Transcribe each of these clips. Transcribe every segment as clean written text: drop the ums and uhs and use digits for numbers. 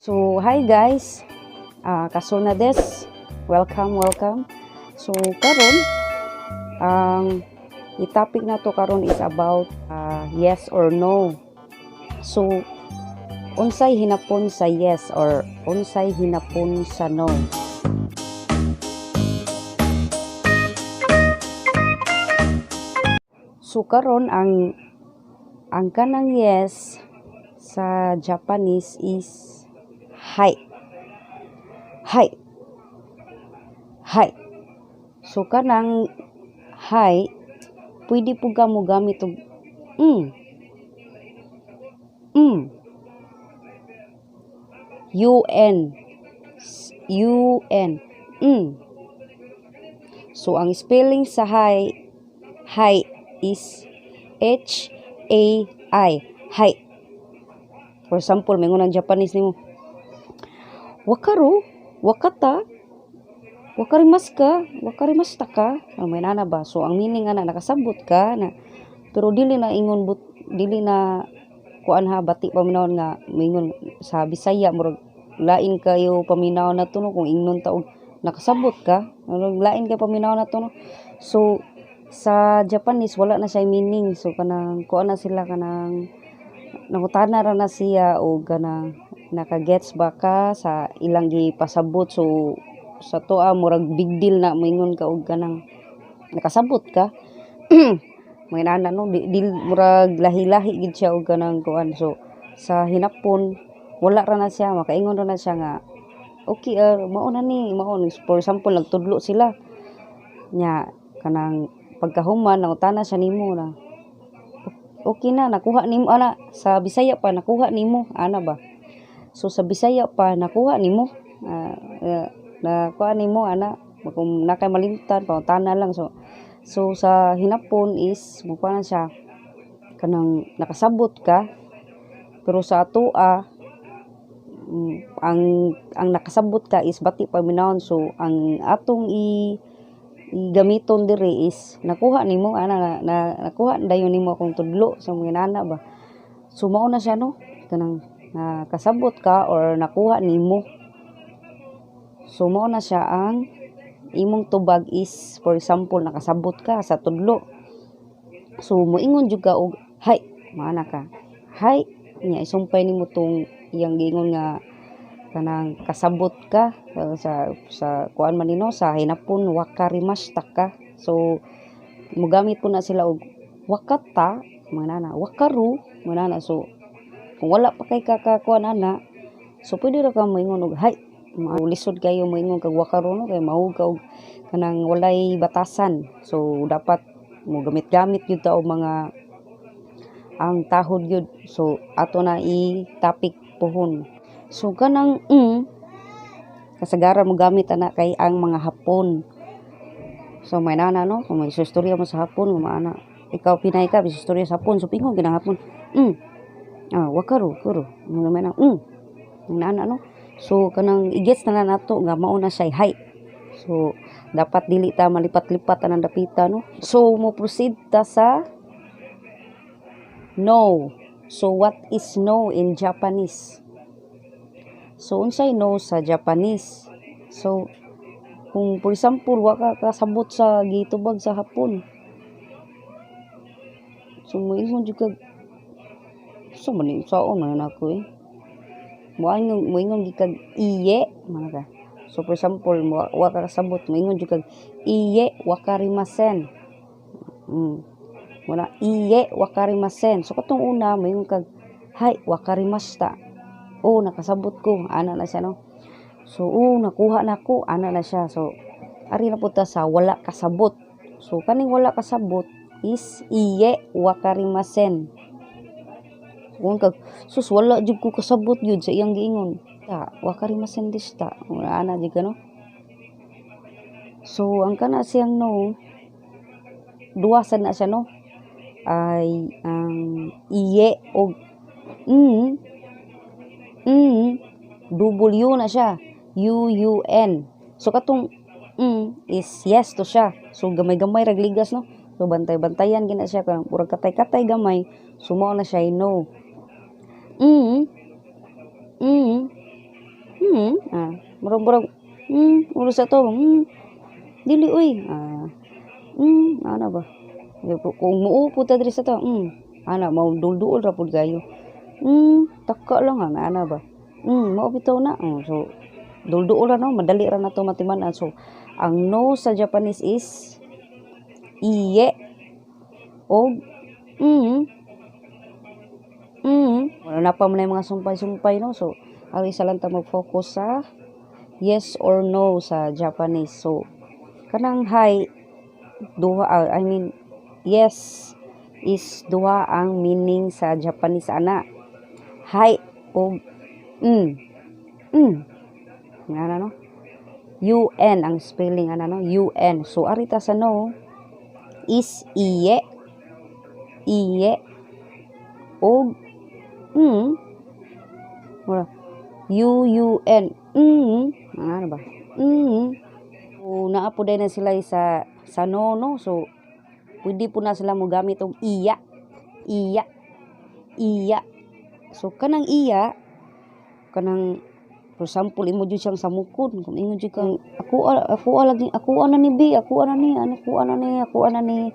So, hi guys. Kasuna des. Welcome, welcome. So, karon ang i-topic na to karon is about yes or no. So, unsay hinapon sa yes or unsay hinapon sa no? So karon ang kanang yes sa Japanese is hai. Hai. Hai. So kanang hai, pwede pud ka mo gamit og mm. Mm. UN. UN. Mm. So ang spelling sa hai, hai is H A I. Hai. For example, may ang Japanese nimo. Wakaru, wakata, wakarimasu ka, wakarimashita ka. Ano may nana ba? So ang meaning ana, nakasabot ka na, pero dili na ingon but dili na kuan ha, bati paminawon nga mingon sa Bisaya, murag lain kayo paminawon na to, no? Kung ingnon ta og nakasabot ka, murag lain kay paminawon na to, no? So sa Japanese, wala na siya meaning. So kanang kuan na sila, kanang nangutana ra na siya og kanang nakagets ba ka sa ilang gipasabot. So sa atoa, murag big deal na moingon ka og kanang nakasabot ka, mga inana, no? Di, di, murag lahi-lahi gid siya og kanang kuan. So sa hinapon, wala ra na siya, makaingon ra na siya nga okay, mao na ni, mao. For example, nagtudlo sila nya, kanang pagkahuman, nangutana siya nimo na okay na, nakuha nimo ana. Sa Bisaya pa, nakuha nimo ana ba? So sa Bisaya pa, nakuha nimo, nakuha nimo ana. Kung nakay malimtan, pangutana lang. So sa hinapon is mukuha na siya kanang nakasabot ka, pero sa atoa, ang nakasabot ka is bati paminawon. So ang atong i gamiton diri is nakuha nimo ana, na nakuha dayon nimo akong tudlo sa mga nana ba. So mao na siya, no? Kanang nakasabot ka or nakuha nimo. So mao na siya ang imong tubag is, for example, nakasabot ka sa tudlo, so moingon jud ka og hai, maana ka, hai nya, isumpay nimo tong iyang giingon nga kanang kasabot ka. Sa kuan man nino, sa hinapon, wakarimashita ka. So mogamit po na sila og wakata, mga nana, wakaru, mga nana. So kung wala pa kay kakakuan ana, so pwede ra ka moingon og hai. Lisod kayo moingon kag wakaru, no? Kay mahug ka og kanang walay batasan. So dapat mo gamit-gamit gyud ta og mga ang tahod gyud. So ato na i-topic puhon. So kanang kasagaran mo gamit ana kay ang mga Hapon. So may nana, no? Kung may istorya mo sa Hapon, maana ikaw, Pinay ka, istorya sa Hapon, so pingon ginang Hapon, ah, wakaru kuru, mga may na nana, no? So kanang igets na lang nato nga mao na siya hai. So dapat dili ta malipat-lipat anang dapita, no? So mo proceed ta sa no. So what is no in Japanese? So unsay no sa Japanese? So kung for example, wa ka kasabot sa gitubag sa Hapon, so moingon jud kag so man ni saon man nako eh, moingon gid kag iie man ka. So for example, wa ka kasabot, moingon jud kag iie wakarimasen. Muna iie wakarimasen. So katong una, moingon kag hai wakarimashita, oh, nakasabot ko ana na siya, no? So oh, nakuha na ko ana na siya. So ari na pud ta sa wala kasabot. So kaning wala kasabot is iie wakarimasen. Kung kag sus, wala jud ko kasabot jud sa iyang giingon ta, wakarimasen deshita, ana jud ka, no? So ang kana siyang no, duwa sad na siya, no? Ay ang iie og double U na siya, U U N. So katong is yes to siya. So gamay-gamay rag ligas, no? So bantay-bantayan gina siya, kang murag katay-katay gamay. So mao na siya no. Ah, murag murag murag sa to, dili uy. Ah, ana ba? Kung muo pud ta diri sa to, ana mao dulduol ra pud kayo. Taka lang ana, ana ba? Mao bitaw na. Oh, so dulduol ra, no, madali ra nato matiman-an. So ang no sa Japanese is iie og. Wala na pa man yung mga sumpay-sumpay, no. So ang isa lang ta mag-focus sa yes or no sa Japanese. So kanang hai, duha, I mean, yes is duha ang meaning sa Japanese ana. Hai og. Nga no? UN ang spelling ana, no? UN. So ari ta sa no is iie. Iie og. Mura U U N. Ano ba? So, naa po na sila sa no, no. So pwede po na sila mo gamit og iya. Iya. Iya. So kanang iya, kanang for example, imo jud siyang samukon, kung ingon jud kang ako ako lagi, ako ana ni B, ako ana ni ano, ako ana ni, ako ana ni,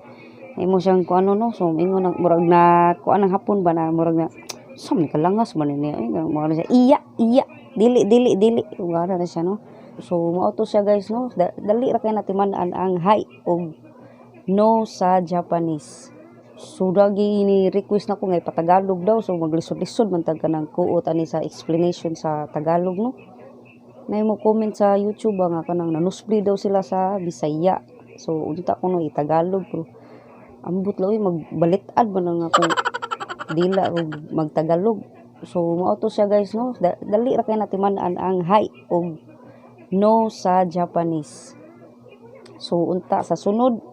imo siyang kuan, no. So ingon nang murag na kuan ang hapon ba na murag na sa man kalangas man ni ay mo siya, iya iya, dili dili dili, wala na siya, no. So mao to siya, guys, no. Dali ra kay natiman-an ang hai og no sa Japanese. So lagi ni request nako nga ipatagalog daw, so maglisod-lisod man tag kanang kuot ani sa explanation sa Tagalog, no. Nay mo comment sa YouTube ba nga kanang nanusbli daw sila sa Bisaya. So unta ko no i-Tagalog, pero ambot lang, magbalit-ad man ang akong dila og magtagalog. So mao to siya, guys, no. Dali ra kay natiman-an ang hai og no sa Japanese. So unta sa sunod,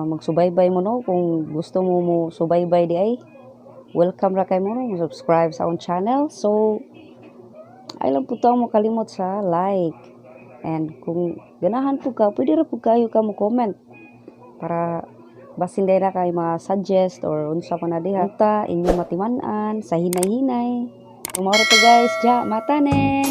magsubaybay mo, no. Kung gusto mo mo subaybay di ay, welcome ra kay mo, no, mo subscribe sa akong channel. So ay lang po mo kalimot sa like, and kung ganahan po ka, pwede ra po kayo ka mo comment para basin dira kay mga suggest or unsa pa na diha ta inyong matiman-an sa hinay-hinay. Mao to, guys. Ja, mata ne.